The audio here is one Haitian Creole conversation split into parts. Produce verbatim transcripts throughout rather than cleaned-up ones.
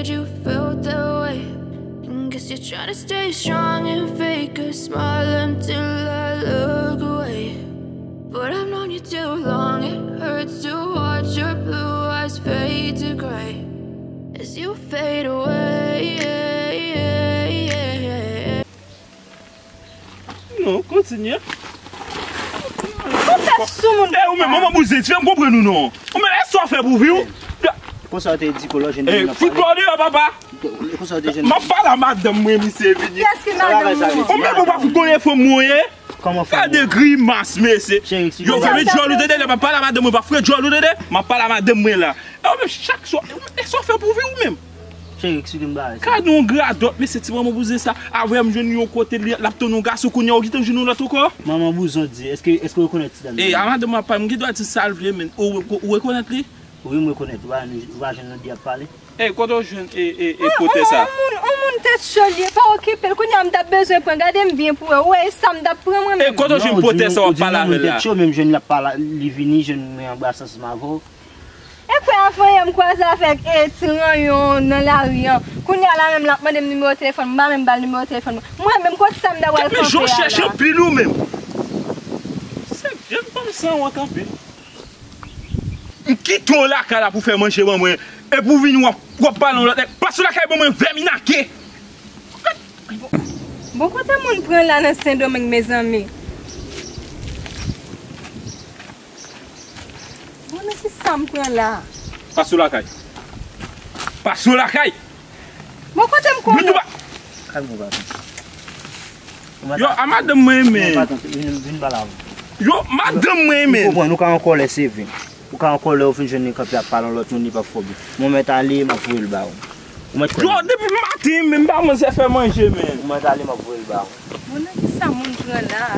You felt that way. And guess you're trying to stay strong and fake a smile until I look away. But I've known you too long, it hurts to watch your blue eyes fade to gray as you fade away. Non, kontinye. Ou fè sou moun. E ou menm, manman bouzen, ti fè m konprann ou non. Ou menm, èske w fè pou vi w? Konsa w te di kolòj jwenn nèg la Fout bò deyò, papa. Konsa w te jwenn M ap pale a madanm mwen, misye vini. Kiyès ki madanm ou? Ou menm ou pa fout konnen fanm mwen ye. Kòman fè? Gade grimas, mesye. Yo fè m djòl ou tande lè m ap pale a madanm mwen, pa fè djòl ou tande. M ap pale a madanm mwen la. E ou menm chak swa, e sa w fè pou vi w menm? Cheri, eksplike m bagay sa. Gade yon gradòt, mesye, ti manman bouzen sa. Avè m jwenn yon kote, li l ap tann yon gason, kounye a ou gentan jwenn yon lòt ankò. Manman bouzen di, èske èske w rekonèt ti dam E nan? A madanm ap pale, m gen dwa di sa l vle, men ou ou- ou rekonèt li? Wi, m rekonèt. Ou pa jwenn nan di ap pale? E kote w jwenn e e e pote sa? On moun, on moun tèt cho li ye, pa okipe l. Kounye a m t ap bezwen pran, gade m byen pou wè. Ou wè e sa m t ap pran mwen E menm. kote w jwenn pote sa w ap pale avè l la? Tèt cho, menm jwenn l ap pale, li vini, jwenn mwen anbrase ansanm avè w. E kwè avan yè m kwaze avèk e ti ranyon nan lari an. Kounye a la menm l ap mande m nimewo telefòn, m pa menm ba l nimewo telefòn mwen. Mwen menm kot sa m ta pral Men jan w kanpe a chèche la? Anpil ou menm. Se vye fanm sanwont anpil. M kite w lakay la pou fè manje ban mwen. Epi w vini w ap w ap pale yon lòt nèg. Pase w lakay ban mwen vèminake. Bon kote moun pran la nan Sendomeng mezanmi? Bon nan kisa m pran la? Pase w lakay. Pase w lakay. Bon kote m Mwen tou konnen? pa. Kalme w, papi. Yo, a madanm mwen Non, men. pa tanto, vin vin pale avè m. Yo, madanm mwen Ou men. konprann, ou ka an kòlè, se vre. Ou ka an kòlè, ou fin jwenn li kanpe ap pale yon lòt moun, li p ap fè w byen. Mwen mèt ale, m ap voye l ba ou. Ou mèt Yo, konnen. Depi maten men m pa manzè fè manje men. Ou mèt ale, m ap voye l ba ou. Bon nan kisa moun pran la?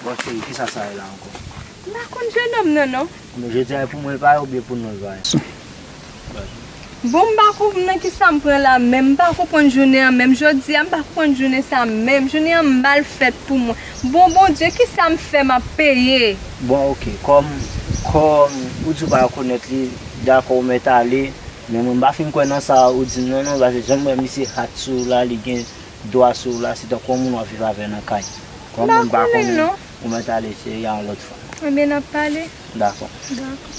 Bon cheri, kisa sa ye la ankò? M pa konn jennonm nan non. Men jodi a pou mwen l pa ye oubyen pou nou l pa ye? Bon m pa konprann nan kisa m pran la menm, m pa konprann jounen an menm, jodi a m pa konprann jounen sa menm, jounen an mal fèt pou mwen. Bon Bondye kisa m fè m ap peye? Bon ok, kòm kòm ou di w pa rekonèt li, dakò ou mèt ale, men mwen m pa fin kwè nan sa ou di m nan non, paske jan m wè misye hat sou w la, li gen dwa sou w la, se tankou yon moun w ap viv avè nan kay. Kòm mwen m pa konnen, ou mèt ale cheri a yon lòt fwa. Ebyen n ap pale. Dakò. Dakò.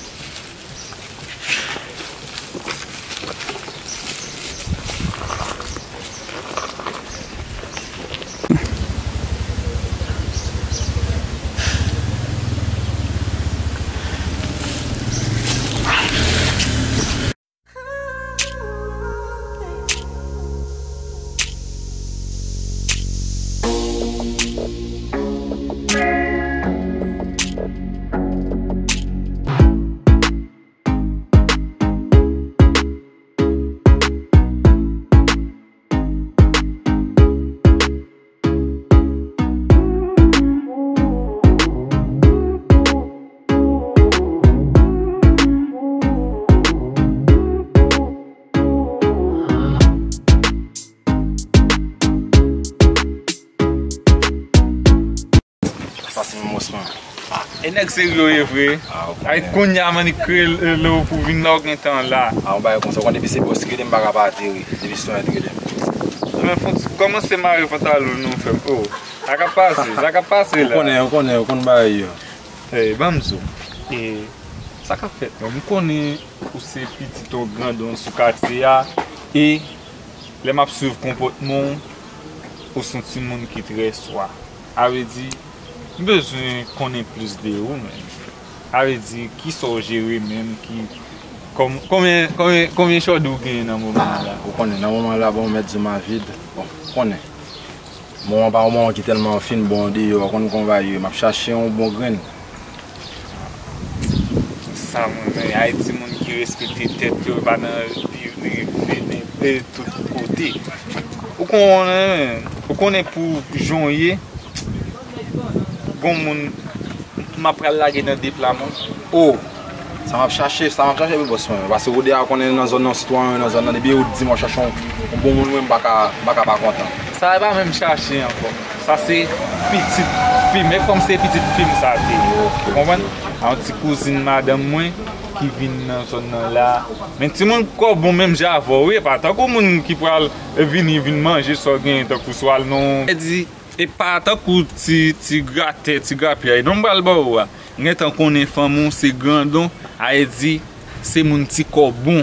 Pase m mòs mwen. E nèg serye ye vre. Ay kounye a m annik rele w pou vin la w gentan la. A yon bagay konsa, ou konn depi se bòs ki rele m pa ka pa ateri. Depi se yon èd rele m. Men fon ti kòmanse mare pantalon nou fè m. Oh, sa k ap pase, sa k ap pase la. Ou konnen, ou konnen, ou konn bagay yo. Ey, ban m di w. E sa k ap fèt menm? M konnen ou se pitit yon grandon sou katye a. E lè m ap swiv konpòtman w, ou se yon timoun ki trè swa. A vle di, m bezwen konnen plis de ou menm. A vle di, kisa w jere menm ki, kòm, konbyen, konbyen, konbyen chòdè w genyen nan moman an la? Ou konnen, nan moman an la, bon, mèt di m a vid. Bon, ou konnen. Moman pa yon moman ki tèlman fin bon deyò, ou konn konbyen bagay yo ye, m ap chache yon bon grenn. Sa m renmen, ay timoun ki respekte tèt yo, pa nan rive, rive, rive tout kote. Ou konnen, ou konnen pou jan w ye, gon moun m ap pral lage nan deplame. Oh! Sa m ap chache, sa m ap chache pou bòs mwen. Paske ou deja konnen nan zòn nan, sitwayen nan zòn nan, depi ou di m w ap chache yon, yon bon moun, mwen m pa ka, m pa ka pa kontan. Sa e pa menm chache ankò. Sa se pitit fi m. E kòm se pitit fi m sa te ye. Ou konprann? A yon ti kouzin madanm mwen. ki vin nan zòn nan la. Men timoun kò bon menm jan avè w, wi, e pa tankou moun ki pral vini vin manje sa w genyen tankou swa l non. Sa vle di, e pa tankou ti, ti gratè, ti grapyay non m pral ba w a. M gentan konnen fanmi w se grandon, sa vle di, se moun ti kò bon.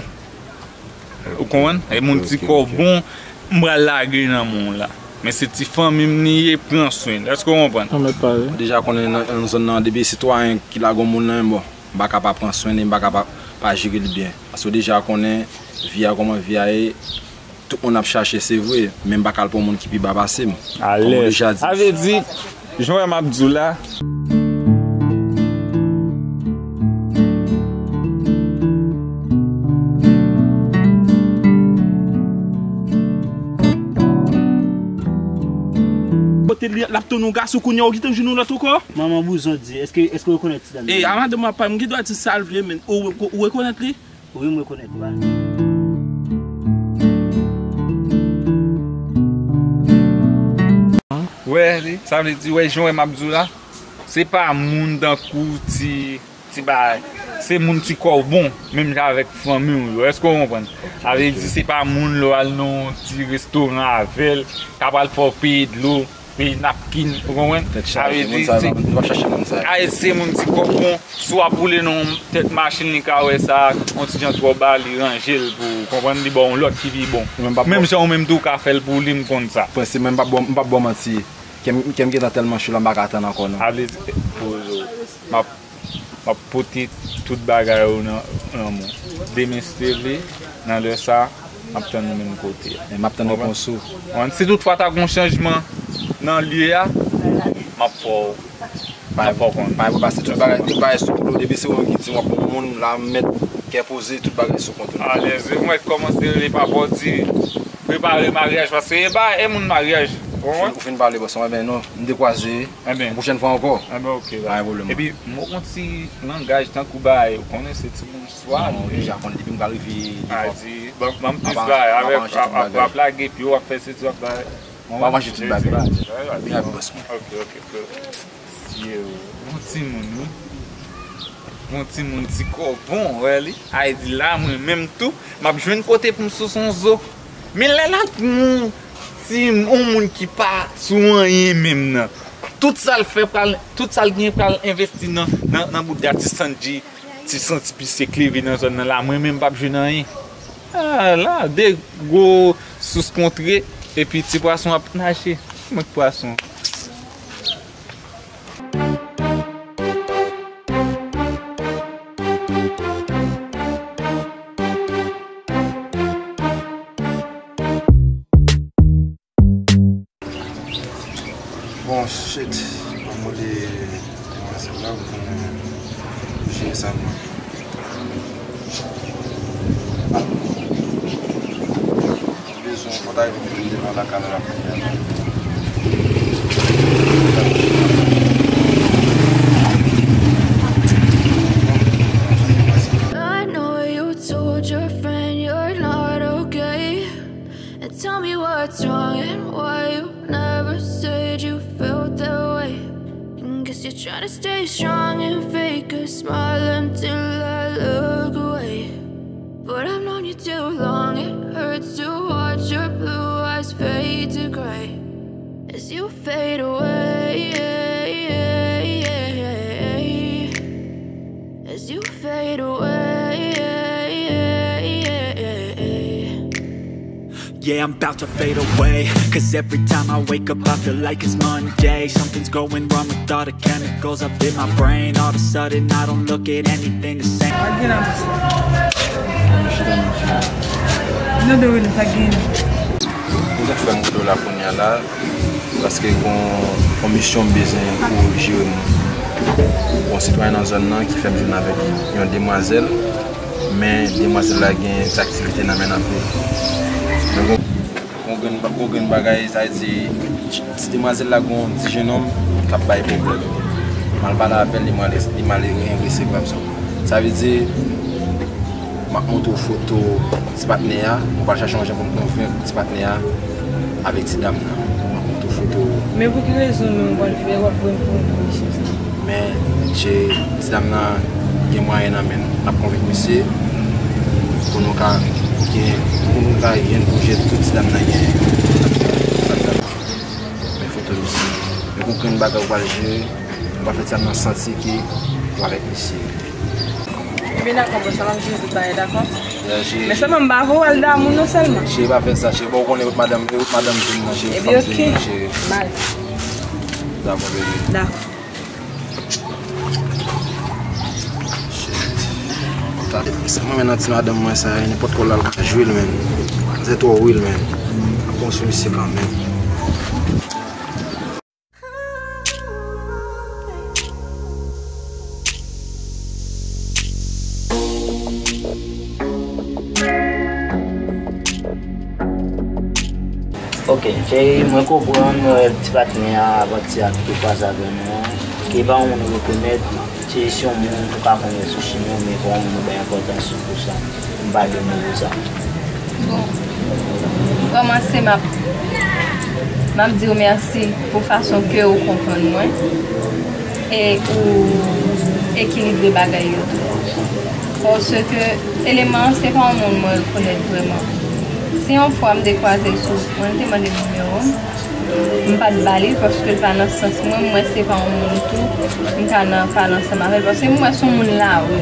Ou konprann? E moun ti kò bon, m pral lage nan men w la. Men se ti fanmi m li ye, pran swen l. Èske w konprann? Ou deja konnen nan, nan zòn nan, depi sitwayen ki lage yon moun nan, bon, m pa ka pa pran swen li, m pa ka pa, pa jere l byen. Paske w deja konnen vi a kòman vi a ye, tout moun ap chache, se vre, men m pa ka al pran yon moun ki pi ba pase m. Kòm ou deja di. Sa vle di, jan w wè m ap di w la. Kote li, l ap tounen yon gason kounye a, ou gentan jwenn yon lòt ankò? Manman Bouzon di, èske, èske w rekonèt ti dam nan? E, a madanm ap pale, m gen dwa di sa l vle, men ou, ou, ou rekonèt li? Wi, m rekonèt li. Wè li, sa vle di, wè jan w wè m ap di w la, se pa moun tankou ti, ti bagay. Se moun ti kò w bon, menm jan avèk fanmi w yo. Èske w konprann? Sa vle di, se pa moun lè w al nan yon ti restoran avè l, k ap al fè w peye dlo, peye napkin, ou konprann? Tèt chaje, moun sa yo, nou p ap chache moun sa yo. Sa vle di, se moun ti kò bon, si w ap woule nan yon tèt machin, li ka wè sa, yon ti jan twò ba, li ranje l pou, ou konprann, li ba w yon lòt ki pi bon. Menm jan ou menm tou w ka fè l pou li, m konn sa. Prensip, men m p ap ba w, m p ap ba w manti. Kè m, kè m gentan tèlman cho la, m pa ka tann ankò, non. Sa vle di, poze w. M ap M ap pote tout bagay ou nan, nan men w. Demen, si te vle, nan lè sa, m ap tann ou menm kote a. Men m ap tann repons ou. Konprann? Si toutfwa ta gen yon chanjman nan lye a, m ap fè w, m ap fè w konnen. Pa gen pwoblèm, pase tout bagay, tout bagay sou kote w. Depi se ou menm ki di w ap bon moun, la m mèt kè poze, tout bagay sou kont ou. Alèz, wi, mwen kòmanse rele papa w di, prepare maryaj, paske e pa e moun maryaj. Ou konprann? Ou fin pale, bòs mwen, ebyen non, m dekwaze, yon pwochèn fwa ankò. Ebyen, ok, pa gen pwoblèm. Epi, m gon ti langaj tankou bagay, ou konnen se timoun swa. Non, ou deja konnen depi m ka rive devan. A di, ban, ban m plis bagay, avèk, w ap lage pye, w ap fè sesi, w ap bagay. M ap manje tout bagay. Big up, bòs mwen. Ok, ok, ok. Sye, yon timoun, wi. Yon timoun ti kò bon, wè li. Sa vle di la, mwen menm tou, m ap jwenn kote pou m souse yon zo. Men lè l ak yon ti, yon moun ki pa sou anyen menm nan. Tout sa l fè pral, tout sa l gen pral envesti nan, nan, nan bouda ti Sanji, ti Sanji pi sek leve nan zòn nan la. Mwen menm m p ap jwenn anyen. A, la, de gwo sous kontre, epi ti pwason ap naje. Mwen k pwason. Bon, shit. Mwen mande demwazèl la pou jere sa pou mwen. Bezwen fò ta rive pou vin devan lakay la kounye a. I know you told your friend you're not okay. And tell me what's wrong and why you never said you felt that way. And guess you're trying to stay strong and fake a smile until I look away. But I've known you too long, it hurts to watch your blue eyes fade to gray as you fade away. As you fade away. Yeah, I'm about to fade away. Cause every time I wake up, I feel like it's Monday. Something's going wrong with all the chemicals up in my brain. All of a sudden, I don't look at anything the same. Pa gen la, mesye. Nou dwe nou pa gen. Ou te fè m kote w la kounye a la. Paske gon, gon misyon m bezwen pou jere moun. Gon sitwayen nan zòn nan ki fè m jwenn avèk yon demwazèl, men demwazèl la gen ti aktivite nan men l anpil. Men gon, gon grenn, gon grenn bagay, sa vle di, ti demwazèl la gon ti jennonm k ap bay pwoblèm. M al pale avè l, li mal, li mal resevwa m. Sa vle di, m ap montre w foto ti patnè a, nou pral chache yon jan pou n konvenk ti patnè a avèk ti dam nan. M ap montre w foto. Men pou ki rezon menm w pral fè, w ap pran pou misye sa? Men, ti dam nan gen mwayen nan men l. N ap konvenk misye pou nou ka gen, pou nou ka jwenn pou jwenn tout ti dam nan genyen. Sa, sa. Men foto misye. Men pou grenn bagay ou pral jere, ou pa fè ti dam nan santi ke ou avèk misye. Ebyen dakò, bòs la, m ap jere tout bagay, dakò? Men sèlman m pa vle w al damou non sèlman. Cheri, pa fè sa, cheri. Bon, ou konnen ou t madanm, ou t madanm jwenn nan, cheri. Ebyen, oke. Bye. Dakò, bebe. Dakò. Shit. Sa mwen menm nan ti madanm mwen sa, nenpòt kòl la l ka jwe l, menn. Se twò real, menn. Bon sou misye kanmenm. Ok, cheri, mwen konprann, mwen wè ti patnè a avanti a ki te kwaze avè nou an, ke pa yon moun ou rekonèt, se jis yon moun ou ka konnen sou chimen w, men pa yon moun ou bay enpòtans ou pou sa. M pa gen mo pou sa. Bon, pou kòmanse, m ap, m ap di w mèsi pou fason ke ou konprann mwen e ou ekilibre bagay yo tou. Paske eleman an se pa yon moun mwen rekonèt vrèman. Si yon fwa m te kwaze l sou wout mwen, m te mande l nimewo m, m pa t ba li l paske l pa nan sans mwen, m wè se pa yon moun tou m ka nan pale ansanm avè l paske m wè se yon moun lari.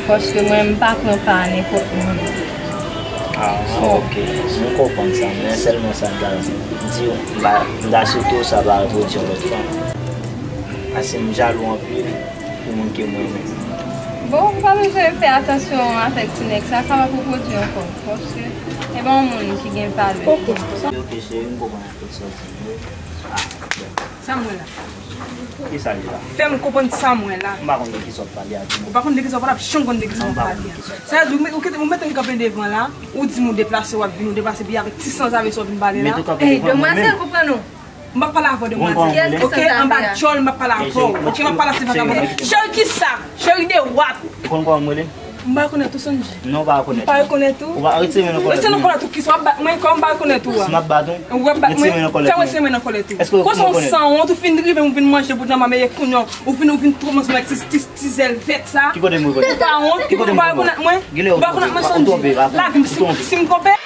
Paske mwen, m pa pran pa nenpòt moun. Ah, ok. M konprann sa, men sèlman sa m ta di w, m ta swete w sa pa repwodui yon lòt fwa. Paske m jalou anpil pou moun ke m renmen. Bon, ou pa bezwen fè atansyon avèk ti nèg sa, sa p ap repwodui ankò. Paske e pa yon moun ki gen valè. Ok, cheri, m konprann anpil sa w di m yo. Ah, bon. Sa m wè la. Kisa li la? Fè m konprann sa m wè la. M pa konn de kisa w ap pale a, di m. Ou pa konn de kisa w ap pale, w ap janm konn de kisa w ap pale a. Sa vle di, ou met-, ou kite, ou mete m kanpe devan la, ou di m ou deplase, w ap vin, ou deplase, pi avèk ti sanzave sa w vin pale la. Mete w kanpe devan mwen menm. Demwazèl, konprann ou? M p ap pale avè w demwazèl. Kiyès ki sanzave a? Ok, anba djòl, m p ap pale avè w. Ok, m ap pale a ti vagabon. Cheri kisa? Cheri de wat. Ou konn kòman m rele? M pa rekonèt ou, Sonji. Non, ou pa rekonèt. M pa rekonèt ou. Ou pa retire men nan kòlèt ou. Retire nan kòlèt ou, kisa w ap bat mwen, kòman m pa rekonèt ou a? Si m ap bat ou, retire men nan kòlèt ou. Fè retire men nan kòlèt ou. Èske ou rekonèt? Kòman w sanwont, ou fin rive, ou vin manje bout nan mwen, men kounye a, ou vin, ou vin twò manzè avèk ti, ti, ti zèl vèt sa. Ki kote m rekonèt? Ou pa wont, ou pa rekonèt mwen. Ou pa rekonèt mwen, Sonji. Lavi m, si, si m twonpe.